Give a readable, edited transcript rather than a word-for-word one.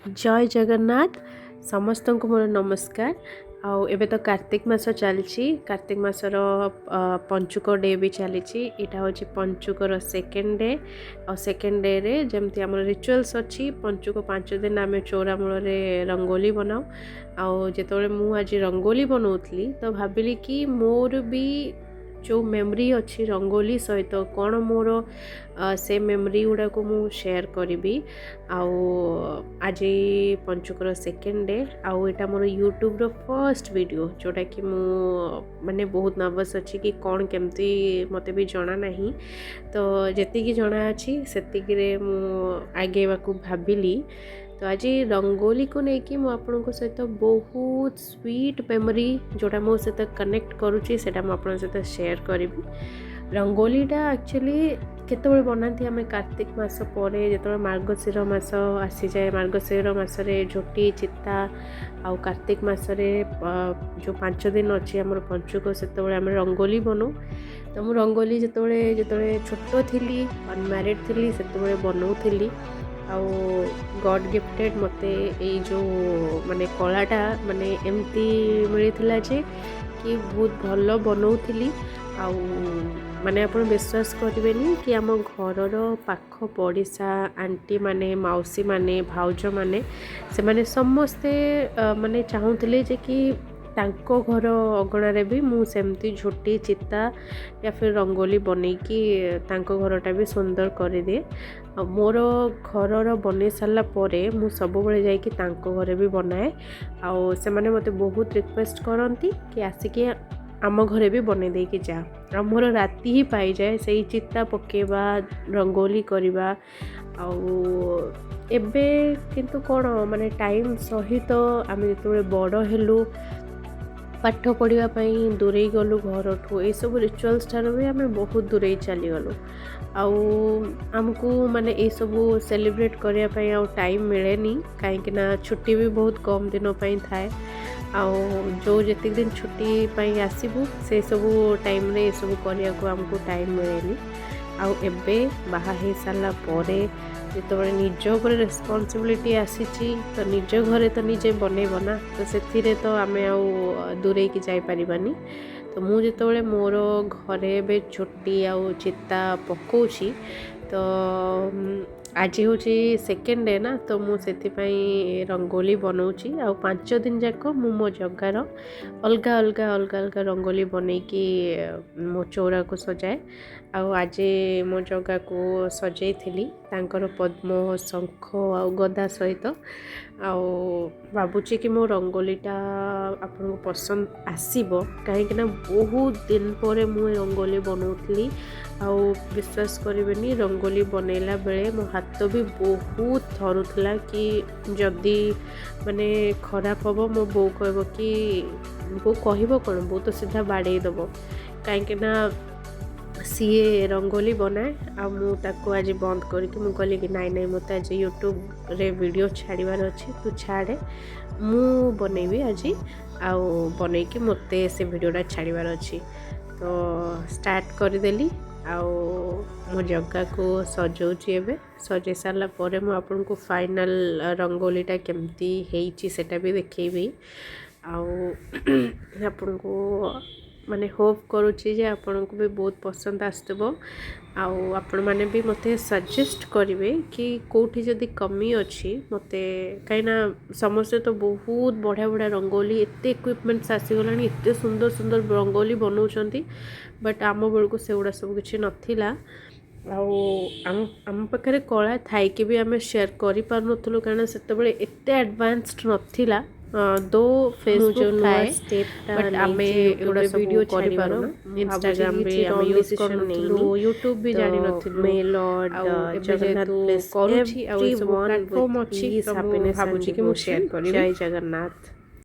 ଜୟ ଜଗନ୍ନାଥ। ସମସ୍ତଙ୍କୁ ମୋର ନମସ୍କାର। ଆଉ ଏବେ ତ କାର୍ତ୍ତିକ ମାସ ଚାଲିଛି। କାର୍ତ୍ତିକ ମାସର ପଞ୍ଚୁକ ଡେ ବି ଚାଲିଛି। ଏଇଟା ହେଉଛି ପଞ୍ଚୁକର ସେକେଣ୍ଡ ଡେ। ଆଉ ସେକେଣ୍ଡ ଡେରେ ଯେମିତି ଆମର ରିଚୁଆଲ୍ସ ଅଛି, ପଞ୍ଚୁକ 5 ଦିନ ଆମେ ଚଉରା ମୂଳରେ ରଙ୍ଗୋଲି ବନାଉ। ଆଉ ଯେତେବେଳେ ମୁଁ ଆଜି ରଙ୍ଗୋଲି ବନାଉଥିଲି, ତ ଭାବିଲି କି ମୋର ବି ଯେଉଁ ମେମୋରି ଅଛି ରଙ୍ଗୋଲି ସହିତ, କ'ଣ ମୋର ସେ ମେମୋରି ଗୁଡ଼ାକୁ ମୁଁ ସେୟାର କରିବି। ଆଉ ଆଜି ପଞ୍ଚୁକର ସେକେଣ୍ଡ ଡେ ଆଉ ଏଇଟା ମୋର ୟୁଟ୍ୟୁବ୍ର ଫର୍ଷ୍ଟ ଭିଡ଼ିଓ, ଯେଉଁଟାକି ମୁଁ ମାନେ ବହୁତ ନର୍ଭସ୍ ଅଛି କି କ'ଣ କେମିତି ମୋତେ ବି ଜଣା ନାହିଁ। ତ ଯେତିକି ଜଣା ଅଛି, ସେତିକିରେ ମୁଁ ଆଗେଇବାକୁ ଭାବିଲି। ତ ଆଜି ରଙ୍ଗୋଲିକୁ ନେଇକି ମୁଁ ଆପଣଙ୍କ ସହିତ ବହୁତ ସ୍ୱିଟ୍ ମେମୋରି, ଯେଉଁଟା ମୋ ସହିତ କନେକ୍ଟ କରୁଛି, ସେଇଟା ମୁଁ ଆପଣଙ୍କ ସହିତ ସେୟାର କରିବି। ରଙ୍ଗୋଲିଟା ଆକ୍ଚୁଆଲି କେତେବେଳେ ବନାନ୍ତି? ଆମେ କାର୍ତ୍ତିକ ମାସ ପରେ ଯେତେବେଳେ ମାର୍ଗଶିର ମାସ ଆସିଯାଏ, ମାର୍ଗଶିର ମାସରେ ଝୋଟି ଚିତା, ଆଉ କାର୍ତ୍ତିକ ମାସରେ ଯେଉଁ 5 ଦିନ ଅଛି ଆମର ପଞ୍ଚୁକ, ସେତେବେଳେ ଆମେ ରଙ୍ଗୋଲି ବନଉ। ତ ମୁଁ ରଙ୍ଗୋଲି ଯେତେବେଳେ ଯେତେବେଳେ ଛୋଟ ଥିଲି, ଅନମ୍ୟାରିଡ଼ ଥିଲି, ସେତେବେଳେ ବନଉଥିଲି। ଆଉ ଗଡ଼୍ ଗିଫ୍ଟେଡ଼ ମୋତେ ଏଇ ଯେଉଁ ମାନେ କଳାଟା ମାନେ ଏମିତି ମିଳିଥିଲା ଯେ କି ବହୁତ ଭଲ ବନଉଥିଲି। ଆଉ ମାନେ ଆପଣ ବିଶ୍ୱାସ କରିବେନି କି ଆମ ଘରର ପାଖ ପଡ଼ିଶା ଆଣ୍ଟି ମାନେ, ମାଉସୀ ମାନେ, ଭାଉଜମାନେ, ସେମାନେ ସମସ୍ତେ ମାନେ ଚାହୁଁଥିଲେ ଯେ କି ତାଙ୍କ ଘର ଅଗଣାରେ ବି ମୁଁ ସେମିତି ଝୋଟି ଚିତା ୟା ଫିର୍ ରଙ୍ଗୋଲି ବନେଇକି ତାଙ୍କ ଘରଟା ବି ସୁନ୍ଦର କରିଦିଏ। ଆଉ ମୋର ଘରର ବନେଇ ସାରିଲା ପରେ ମୁଁ ସବୁବେଳେ ଯାଇକି ତାଙ୍କ ଘରେ ବି ବନାଏ। ଆଉ ସେମାନେ ମୋତେ ବହୁତ ରିକ୍ୱେଷ୍ଟ କରନ୍ତି କି ଆସିକି ଆମ ଘରେ ବି ବନେଇ ଦେଇକି ଯା। ଆଉ ମୋର ରାତି ହିଁ ପାଇଯାଏ ସେଇ ଚିତା ପକାଇବା, ରଙ୍ଗୋଲି କରିବା। ଆଉ ଏବେ କିନ୍ତୁ କ'ଣ ମାନେ ଟାଇମ୍ ସହିତ ଆମେ ଯେତେବେଳେ ବଡ଼ ହେଲୁ, ପାଠ ପଢ଼ିବା ପାଇଁ ଦୂରେଇ ଗଲୁ ଘରଠୁ, ଏଇସବୁ ରିଚୁଆଲ୍ସ ଠାରୁ ବି ଆମେ ବହୁତ ଦୂରେଇ ଚାଲିଗଲୁ। ଆଉ ଆମକୁ ମାନେ ଏଇସବୁ ସେଲିବ୍ରେଟ୍ କରିବା ପାଇଁ ଆଉ ଟାଇମ୍ ମିଳେନି, କାହିଁକିନା ଛୁଟି ବି ବହୁତ କମ୍ ଦିନ ପାଇଁ ଥାଏ। ଆଉ ଯେଉଁ ଯେତିକି ଦିନ ଛୁଟି ପାଇଁ ଆସିବୁ, ସେସବୁ ଟାଇମ୍ରେ ଏସବୁ କରିବାକୁ ଆମକୁ ଟାଇମ୍ ମିଳେନି। ଆଉ ଏବେ ବାହା ହେଇସାରିଲା ପରେ ଯେତେବେଳେ ନିଜ ଉପରେ ରେସ୍ପନ୍ସିବିଲିଟି ଆସିଛି, ତ ନିଜ ଘରେ ତ ନିଜେ ବନେଇବ ନା। ତ ସେଥିରେ ତ ଆମେ ଆଉ ଦୂରେଇକି ଯାଇପାରିବାନି। ତ ମୁଁ ଯେତେବେଳେ ମୋର ଘରେ ଏବେ ଝୋଟି ଆଉ ଚିତା ପକାଉଛି, ତ ଆଜି ହେଉଛି ସେକେଣ୍ଡ ଡେ ନା, ତ ମୁଁ ସେଥିପାଇଁ ରଙ୍ଗୋଲି ବନାଉଛି। ଆଉ 5 ଦିନ ଯାକ ମୁଁ ମୋ ଜଗାର ଅଲଗା ଅଲଗା ଅଲଗା ଅଲଗା ରଙ୍ଗୋଲି ବନେଇକି ମୋ ଚଉରାକୁ ସଜାଏ। ଆଉ ଆଜି ମୋ ଜଗାକୁ ସଜେଇଥିଲି ତାଙ୍କର ପଦ୍ମ, ଶଙ୍ଖ ଆଉ ଗଦା ସହିତ। ଆଉ ଭାବୁଛି କି ମୋ ରଙ୍ଗୋଲିଟା ଆପଣଙ୍କୁ ପସନ୍ଦ ଆସିବ, କାହିଁକିନା ବହୁତ ଦିନ ପରେ ମୁଁ ଏ ରଙ୍ଗୋଲି ବନାଉଥିଲି। ଆଉ ବିଶ୍ୱାସ କରିବେନି, ରଙ୍ଗୋଲି ବନେଇଲା ବେଳେ ମୋ ହାତ ବି ବହୁତ ଥରୁଥିଲା କି ଯଦି ମାନେ ଖରାପ ହେବ, ମୋ ବୋଉ କହିବ କି, ବୋଉ କହିବ କ'ଣ, ବୋଉ ତ ସିଧା ବାଡ଼େଇ ଦେବ, କାହିଁକିନା ସିଏ ରଙ୍ଗୋଲି ବନାଏ। ଆଉ ମୁଁ ତାକୁ ଆଜି ବନ୍ଦ କରିକି ମୁଁ କହିଲି କି ନାଇଁ ନାଇଁ, ମୋତେ ଆଜି ୟୁଟ୍ୟୁବରେ ଭିଡ଼ିଓ ଛାଡ଼ିବାର ଅଛି, ତୁ ଛାଡ଼େ, ମୁଁ ବନେଇବି ଆଜି। ଆଉ ବନେଇକି ମୋତେ ସେ ଭିଡ଼ିଓଟା ଛାଡ଼ିବାର ଅଛି। ତ ଷ୍ଟାର୍ଟ କରିଦେଲି ଆଉ ମୋ ଜଗାକୁ ସଜଉଛି ଏବେ। ସଜେଇ ସାରିଲା ପରେ ମୁଁ ଆପଣଙ୍କୁ ଫାଇନାଲ୍ ରଙ୍ଗୋଲିଟା କେମିତି ହେଇଛି, ସେଇଟା ବି ଦେଖେଇବି। ଆଉ ଆପଣଙ୍କୁ ମାନେ ହୋପ୍ କରୁଛି ଯେ ଆପଣଙ୍କୁ ବି ବହୁତ ପସନ୍ଦ ଆସୁଥିବ। ଆଉ ଆପଣମାନେ ବି ମୋତେ ସଜେଷ୍ଟ କରିବେ କି କେଉଁଠି ଯଦି କମି ଅଛି ମୋତେ, କାହିଁକିନା ସମସ୍ତେ ତ ବହୁତ ବଢ଼ିଆ ବଢ଼ିଆ ରଙ୍ଗୋଲି, ଏତେ ଇକ୍ୱିପମେଣ୍ଟସ୍ ଆସିଗଲାଣି, ଏତେ ସୁନ୍ଦର ସୁନ୍ଦର ରଙ୍ଗୋଲି ବନାଉଛନ୍ତି। ବଟ୍ ଆମ ବେଳକୁ ସେଗୁଡ଼ା ସବୁ କିଛି ନଥିଲା। ଆଉ ଆମ ପାଖରେ କଳା ଥାଇକି ବି ଆମେ ସେୟାର କରିପାରୁନଥିଲୁ, କାରଣ ସେତେବେଳେ ଏତେ ଆଡ଼ଭାନ୍ସଡ୍ ନଥିଲା। ଦୋ ଫେସବୁକ୍ ଥାଏ, ବଟ୍ ଆମେ ଏଗୁଡ଼ା ସବୁ କରିପାରୁନା। ଇନଷ୍ଟାଗ୍ରାମ ବି ଆମେ ୟୁଜ୍ କରୁନଥିଲୁ, ୟୁଟ୍ୟୁବ୍ ବି ଜାଣିନଥିଲୁ। ଆଉ ଏବେ ଯେହେତୁ କରୁଛି ଆଉ ଏସବୁ ପ୍ଲାଟଫର୍ମ ଅଛି, ତ ମୁଁ ଭାବୁଛି କି ମୁଁ ସେୟାର କରିବି। ଜୟ ଜଗନ୍ନାଥ।